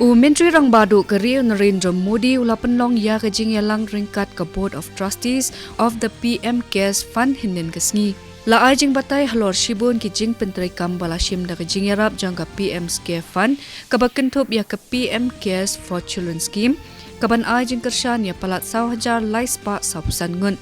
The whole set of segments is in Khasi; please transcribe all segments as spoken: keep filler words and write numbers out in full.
U Myntri Rangbah Duh ka ri u Narendra Modi u la pynlong ïa ka jingïalang ryngkat ka Board of Trustees of the P M Cares Fund hynnin ka sngi. La ai jingbatai halor shibun ki jingpyntreikam ba la shim da ka jingïarap jong ka P M Care Fund, kaba kynthup ïa ka P M Cares for Children Scheme, kaban ai jingkyrshan ïa palat saw hajar lai spah saw phew san ngut.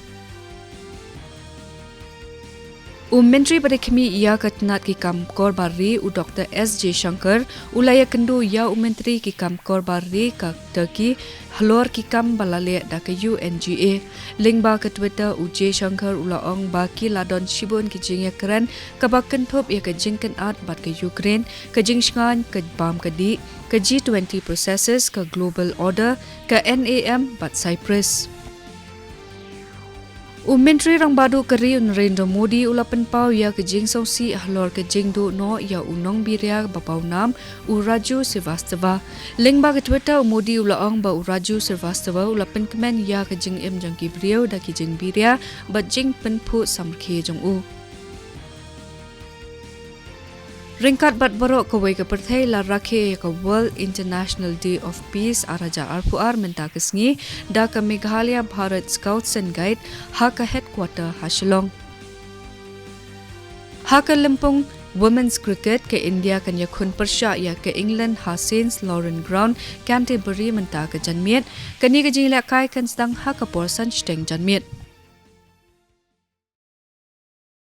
U Myntri ba dei khmih ïa ka tnat ki kam kor bar ri u Doctor S Jaishankar u la ïakynduh ïa u Myntri ki kam kor bar ri ka Turkey halor ki kam ba la leh da ka U N G A. Lyngba ka Twitter u Jaishankar u la ong ba ki la don shibun ki jingïakren kaba kynthup ïa ka jingkynad bad ka Ukraine, ka jingshngaiñ ka bam ka dih, ka G twenty processes, ka global order, ka NAM bad Cyprus. U Myntri Rangbah Duh ka ri u Narendra Modi u la pynpaw ïa ka jingsngewsih halor ka jingduh noh ïa u nongbiria ba pawnam u Raju Srivastava. Lyngba ka Twitter u Modi u la ong ba u Raju Srivastava u la pynkmen ïa ka jingim jong ki briew da ki jingbiria bad jingpynphuh samrkhie jong u. Ryngkat bad baroh kawei ka pyrthei la rakhe ïa ka World International Day of Peace ar hajar arphew ar mynta ka sngi da ka Meghalaya Bharat Scouts and Guide ha ka headquarter ha Shillong. Ha ka lympung Women's Cricket ka India kan ïakhun pyrshah ïa ka England ha Saint Lawrence Ground, Canterbury mynta ka janmiet. Kane ka jingïalehkai kan sdang ha ka por san shiteng janmiet.